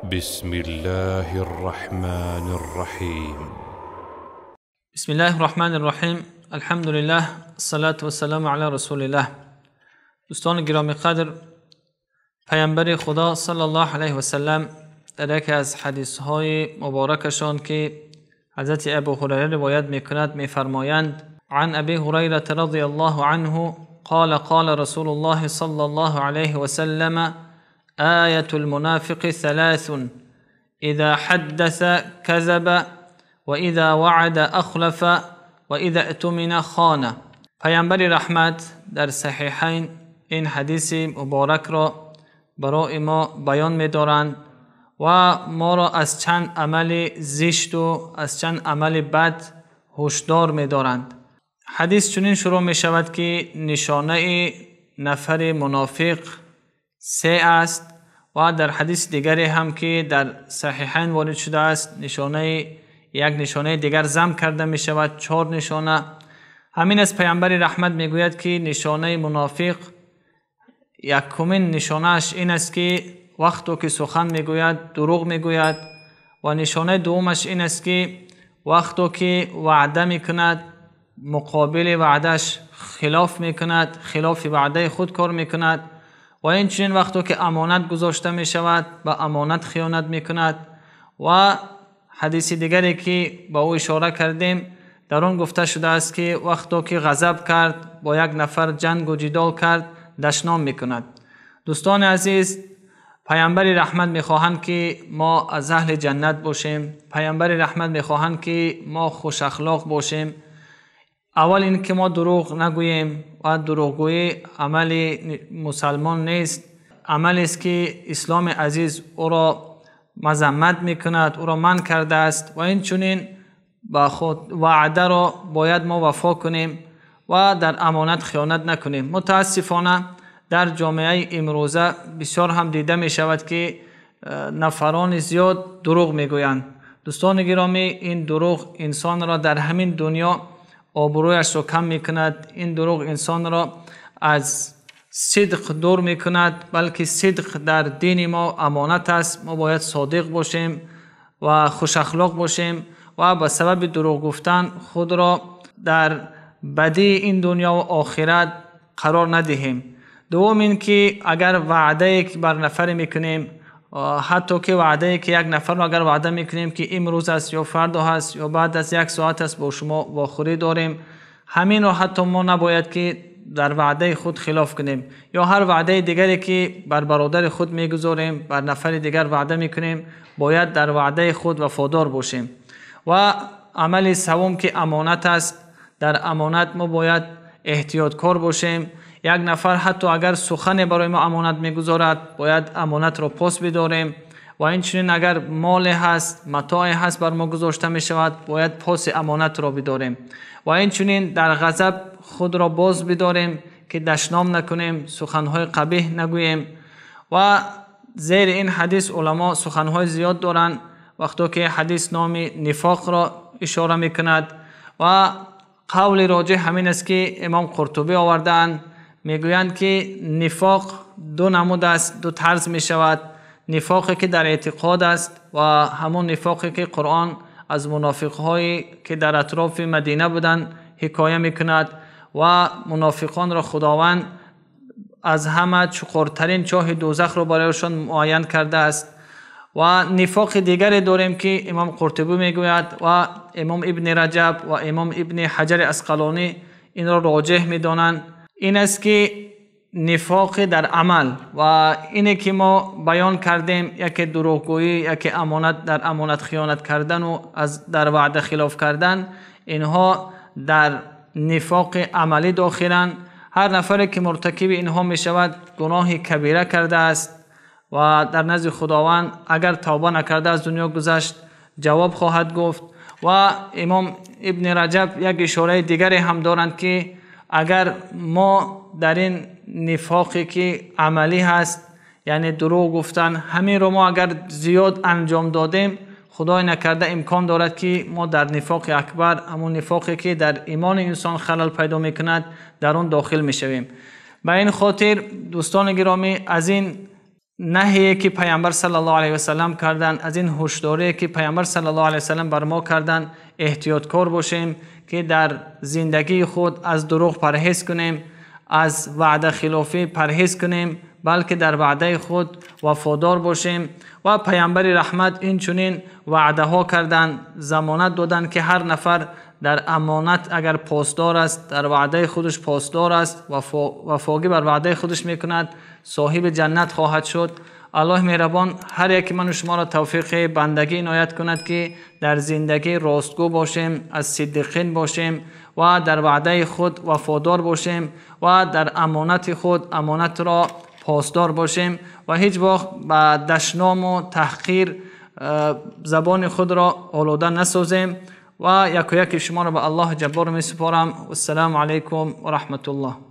بسم الله الرحمن الرحیم. بسم الله الرحمن الرحیم. الحمد لله، الصلاة والسلام علی رسول الله. دوستان گرامی قدر، پیامبر خدا صلی الله علیه و سلم در یکی از حدیث های مبارکشان که حضرت ابو هریره روایت میکند میفرمایند: عن ابی هریره رضی الله عنه قال قال رسول الله صلی الله علیه و سلم آیة المنافق ثلاث اذا حدث كذب واذا وعد اخلف واذا اؤتمن خان. پیامبر رحمت در صحیحین این حدیث مبارک را برای ما بیان می‌دارند و ما را از چند عمل زشت و از چند عمل بد هشدار می‌دارند. حدیث چنین شروع می‌شود که نشانه نفر منافق سه است و در حدیث دیگری هم که در صحیحین وارد شده است نشانه یک نشانه دیگر ضم کرده می شود، 4 نشانه. همین از پیامبر رحمت میگوید که نشانه منافق یکمین نشانهش این است که وقتی که سخن میگوید دروغ میگوید، و نشانه دومش این است که وقتی که وعده میکند مقابل وعدهش خلاف میکند، خلاف وعده خود کار میکند، و این چنین وقتی که امانت گذاشته میشود به امانت خیانت میکند. و حدیث دیگری که با او اشاره کردیم در آن گفته شده است که وقتی که غضب کرد، با یک نفر جنگ و جدال کرد، دشنام میکند. دوستان عزیز، پیامبر رحمت میخواهند که ما از اهل جنت باشیم. پیامبر رحمت میخواهند که ما خوش اخلاق باشیم. اول این که ما دروغ نگوییم و دروغگویی عمل مسلمان نیست، عملی است که اسلام عزیز او را مذمت میکند، او را منع کرده است. و این چنین با خود وعده را باید ما وفا کنیم و در امانت خیانت نکنیم. متاسفانه در جامعه امروزه بسیار هم دیده می شود که نفران زیاد دروغ میگویند. دوستان گرامی، این دروغ انسان را در همین دنیا آبرویش را کم میکند، این دروغ انسان را از صدق دور میکند، بلکه صدق در دین ما امانت است. ما باید صادق باشیم و خوش اخلاق باشیم و به سبب دروغ گفتن خود را در بدی این دنیا و آخرت قرار ندهیم. دوم این که اگر وعده که بر نفر میکنیم، حتی که وعده که یک نفر را اگر وعده میکنیم که امروز است یا فردا هست یا بعد از یک ساعت است با شما واخوری داریم، همین را حتی ما نباید که در وعده خود خلاف کنیم، یا هر وعده دیگری که بر برادر خود میگذاریم، بر نفر دیگر وعده میکنیم، باید در وعده خود وفادار باشیم. و عمل سوم که امانت است، در امانت ما باید احتیاط کار باشیم. یک نفر حتی اگر سخن برای ما امانت میگذارد، باید امانت را پاس بداریم. و این چنین اگر مال هست، متاع هست بر ما گذاشته می شود، باید پاس امانت را بداریم. و این چنین در غضب خود را باز بداریم که دشنام نکنیم، سخنهای قبیح نگوییم. و زیر این حدیث علما سخنهای زیاد دارند وقتی که حدیث نام نفاق را اشاره میکند. و قول راجح همین است که امام قرطبی آوردند، میگویند که نفاق دو نمود است، دو طرز می شود: نفاقی که در اعتقاد است و همون نفاقی که قرآن از منافقهایی که در اطراف مدینه بودند حکایه میکند و منافقان را خداوند از همه چقرترین چاه دوزخ را برایشان معین کرده است. و نفاق دیگری داریم که امام قرطبی میگوید و امام ابن رجب و امام ابن حجر عسقلانی این را راجح میدانند، این است که نفاق در عمل. و اینه که ما بیان کردیم، یکی دروغگویی، یکی امانت در امانت خیانت کردن و از در وعده خلاف کردن، اینها در نفاق عملی داخلند. هر نفری که مرتکب اینها می شود گناه کبیره کرده است و در نزد خداوند اگر توبه نکرده از دنیا گذشت جواب خواهد گفت. و امام ابن رجب یک اشاره دیگری هم دارند که اگر ما در این نفاقی که عملی هست، یعنی دروغ گفتن، همین رو ما اگر زیاد انجام دادیم، خدای نکرده امکان دارد که ما در نفاق اکبر، همون نفاقی که در ایمان انسان خلل پیدا میکند، در آن داخل میشویم. به این خاطر دوستان گرامی، از این наҳие ки пайғамбар саллаллоҳу алайҳи васаллам карданд, аз ин ҳушдорие ки пайғамбар саллаллоҳу алайҳи васаллам бар мо карданд эҳтиёткор бошем ки дар зиндагии худ аз дурӯғ парҳез кунем, аз ваъда хилофӣ парҳез кунем, балки дар ваъдаи худ вафодор бошем. Ва пайғамбари раҳмат инчунин ваъдаҳо карданд, замонат доданд ки ҳар нафар дар амонат агар посдор аст, дар ваъдаи худаш посдор аст, вафогӣ бар ваъдаи худаш мекунад, соҳиби ҷаннат хоҳад шуд. Аллоҳ меҳрабон ҳар яки ман ва шуморо тавфиқи бандагӣ иноят кунад ки дар зиндагӣ ростгӯ бошем, аз сиддиқин бошем ва дар ваъдаи худ вафодор бошем ва дар амонати худ амонатро посдор бошем ва ҳеҷ вақт ба дашному таҳқир забони худро олуда насозем. Ва яку яки шуморо ба Аллоҳи Ҷаббор месупорам. Ассалому алайкум ва раҳматуллоҳ.